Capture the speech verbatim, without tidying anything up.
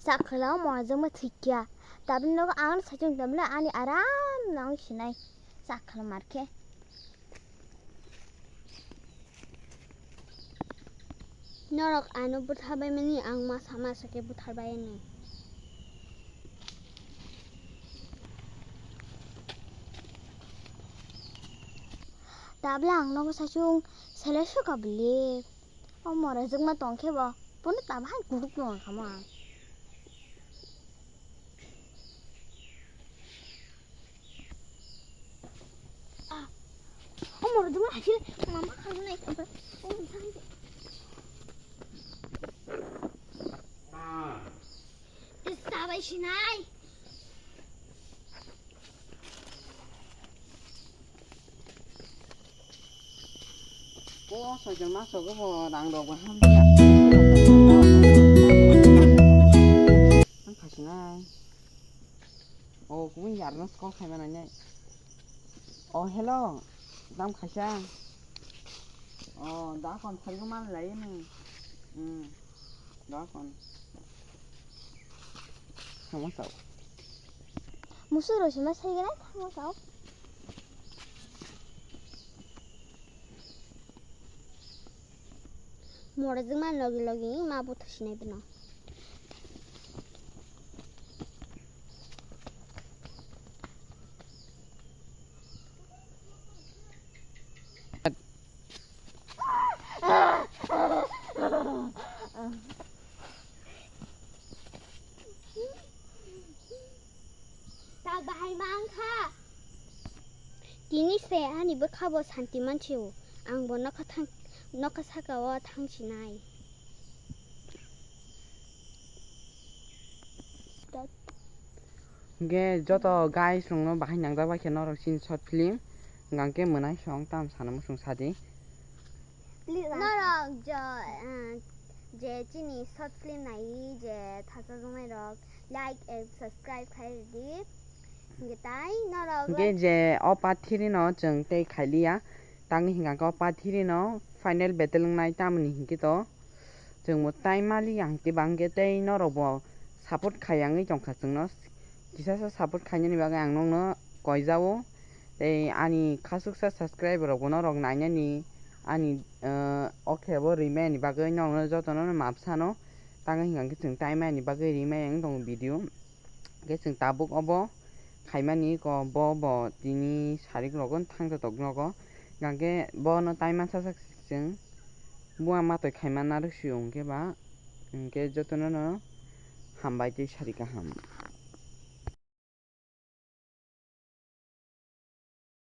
Chakla o mora jwkma thwikya. Tabuk nogo ang saichung tabla ani aram nang sinai. Chakla markhe. Norok ano butharbai mani ang masa masa khe butharbai ani. Tabla ang nogo saichung sele suka bwle. O mora jwkma tongkhe bo. Bono tabha hai guruk tong kha mo ang. Ah. O mora jwkma hai sile mama khang nai kha. O mama khang. Tisa bai sinai. O soijon masogo bo rang rok bo hamya. Ang khasinai. O kubun yarno call khaimana nai. O hello. Dam khaisa. O da kon pharigo man lai ni. Hmm. Da kon. Thangma sao. Musu rosima sai gana thangma sao. Mora jwkma logi logi ma buthu sinai bino. Ta bahai mangkha. Tini se ani bwkha bo santi mansi o. Ang bo nokha thang, nokha saka o thang sinai. Hingke joto guys rokno bahai nangjak bai khe norok chini short film hingke mwnai song tam sana muchung sadi. Norok jo, ah, je chini short film nai je thachajaknai rok like and subscribe khai ridi. Hingke tai norok hingke like je o part three no chwng tei khailiya. Tangwi hingka khe o part three no final battle wngnai tamoni hinkhe to chwngbo time mali ang tei bangkhe tei norokbo support khai yangwi tongkha chwngno. Kisasa support khainani bagwi ang nokno koijao. Tei ani khasuksa subscriber rokbo norok nainani ani, eh, o khebo rimani bagwi norokno jotono map sano. Tangwi hingka khe chwng time ani bagwi rimai ang tongo video. Hingke chwng tabuk obo khaimani ko bo, bo tini sarik rogo thangsa tok nogo. Hingke bono tai mansa sak chwng buma matwi khaima narwk sio hingke ba, hingke jotono no hambai tei sari kaham.